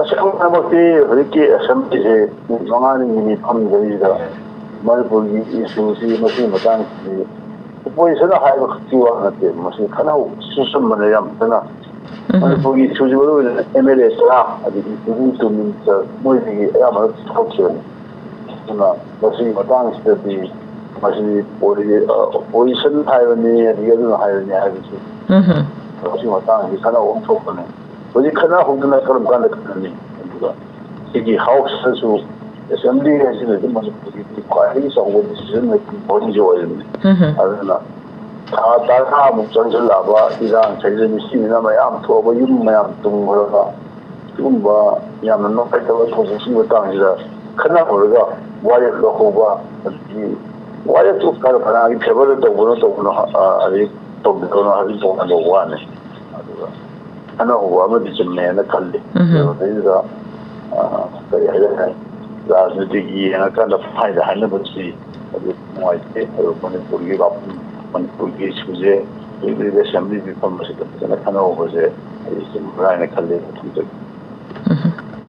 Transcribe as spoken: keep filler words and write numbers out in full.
ꯑꯁꯦꯡꯕꯃꯛꯇꯤ ꯍꯧꯖꯤꯛꯀꯤ ꯑꯦꯁꯦꯝꯕ꯭ꯂꯤꯁꯦ ꯅꯨꯃꯤꯠ ꯃꯉꯥꯅꯤꯒꯤ ꯃꯤꯐꯝꯁꯤꯗꯩꯁꯤꯗ ꯃꯅꯤꯄꯨꯔꯒꯤ ꯏꯁꯨꯁꯤ, ꯃꯁꯤꯒꯤ ꯃꯇꯥꯡꯁꯤꯗꯤ ꯑꯣꯄꯣꯖꯤꯁꯟꯅ ꯍꯥꯏꯕ ꯈꯛꯀꯤ ꯋꯥ ꯅꯠꯇꯦ, ꯃꯁꯤ ꯈꯟꯅꯍꯧꯕꯁꯤꯁꯨ ꯆꯨꯝꯕꯅꯦ ꯌꯥꯝ ꯐꯖꯅ꯫ ꯃꯅꯤꯄꯨꯔꯒꯤ ꯏꯁꯨꯁꯤ ꯃꯔꯨ ꯑꯣꯏꯅ ꯑꯦꯝ ꯑꯦꯜ ꯑꯦ ꯇꯔꯥ, ꯑꯗꯒꯤ ꯏꯟꯀ꯭ꯂꯨꯗꯤꯡ ꯆꯤꯐ ꯃꯤꯅꯤꯁꯇꯔ, ꯃꯣꯏꯗꯒꯤ ꯑꯌꯥꯝꯕꯅ ꯊꯣꯛꯈꯤꯕꯅꯤ꯫ ꯑꯗꯨꯅ ꯃꯁꯤꯒꯤ ꯃꯇꯥꯡꯁꯤꯗꯗꯤ ꯃꯁꯤ ꯑꯣꯄꯣꯖꯤꯁꯟ ꯍꯥꯏꯕꯅꯤ, ꯑꯗꯒꯤ ꯑꯗꯨꯅ ꯍꯥꯏꯕꯅꯤ ꯍꯥꯏꯕꯁꯤ ꯃꯁꯤꯒꯤ ꯃꯇꯥꯡꯁꯤ ꯈꯟꯅꯕ ꯑꯃ ꯊꯣꯛꯄꯅꯦ꯫ ꯍꯧꯖꯤꯛ ꯈꯟꯅꯍꯧꯗꯅ ꯀꯔꯝ ꯀꯥꯟꯗ ꯈꯟꯅꯅꯤ? ꯑꯗꯨꯒ ꯁꯤꯒꯤ ꯍꯥꯎꯁꯇꯁꯨ, ꯑꯦꯁꯦꯝꯕ꯭ꯂꯤ ꯍꯥꯏꯁꯤꯅꯗꯤ ꯃꯅꯤꯄꯨꯔꯒꯤꯗꯤ ꯈ꯭ꯋꯥꯏꯗꯒꯤ ꯆꯥꯎꯕ ꯗꯤꯁꯤꯖꯟ ꯃꯦꯀꯤꯡ ꯕꯣꯗꯤꯁꯨ ꯑꯣꯏꯔꯤꯕꯅꯤ꯫ ꯑꯗꯨꯅ ꯊꯥ ꯇꯔꯥꯃꯨꯛ ꯆꯪꯁꯤꯜꯂꯛꯑꯕ ꯏꯔꯥꯡ ꯁꯤꯗ ꯃꯤꯁꯤꯡꯁꯤꯅ ꯃꯌꯥꯝ ꯊꯣꯛꯑꯕ, ꯌꯨꯝ ꯃꯌꯥꯝ ꯇꯨꯡꯈ꯭ꯔꯕ, ꯁꯤꯒꯨꯝꯕ ꯌꯥꯝꯅ ꯅꯨꯡꯉꯥꯏꯇꯕ ꯊꯧꯗꯣꯛꯁꯤꯡꯒꯤ ꯃꯇꯥꯡꯁꯤꯗ ꯈꯟꯅꯍꯧꯔꯒ ꯋꯥꯔꯦꯞ ꯂꯧꯍꯧꯕ, ꯑꯗꯒꯤ ꯋꯥꯔꯦꯞꯇꯨ ꯀꯔ ꯀꯅꯥꯒꯤ ꯐꯦꯚꯔꯗ ꯇꯧꯕꯅꯣ, ꯇꯧꯕꯅꯣ, ꯑ, ꯑꯗꯩ ꯇꯧꯗꯕꯅꯣ ꯍꯥꯏꯕꯗꯤ ꯇꯣꯉꯥꯟꯕ ꯋꯥꯅꯤ꯫ ꯑꯗꯨꯒ ꯈꯟꯅꯍꯧꯕ ꯑꯃꯗꯤ ꯆꯨꯝꯃꯦꯅ ꯈꯜꯂꯤ꯫ ꯑꯗꯨꯗꯩꯗꯨꯗ, ꯑ, ꯀꯔꯤ ꯍꯥꯏꯇꯥꯔꯦ, ꯔꯥꯖꯅꯤꯇꯤꯒꯤ ꯌꯦꯡꯉꯀꯥꯟꯗ ꯄꯪꯍꯥꯏꯗ ꯍꯥꯏꯅꯕꯁꯤ ꯑꯗꯨ ꯅꯨꯡꯉꯥꯏꯇꯦ꯫ ꯑꯗꯨ ꯃꯅꯤꯄꯨꯔꯒꯤ ꯋꯥꯐꯝ, ꯃꯅꯤꯄꯨꯔꯒꯤ ꯏꯁꯨꯁꯦ ꯍꯧꯖꯤꯛ ꯍꯧꯖꯤꯛ ꯑꯦꯁꯦꯝꯕ꯭ꯂꯤ ꯃꯤꯐꯝ ꯑꯁꯤꯗ ꯐꯖꯅ ꯈꯟꯅꯍꯧꯕꯁꯦ ꯑꯩ ꯆꯨꯝꯕ꯭ꯔꯥ ꯍꯥꯏꯅ ꯈꯜꯂꯤ꯫ ꯊꯝꯖꯒꯦ꯫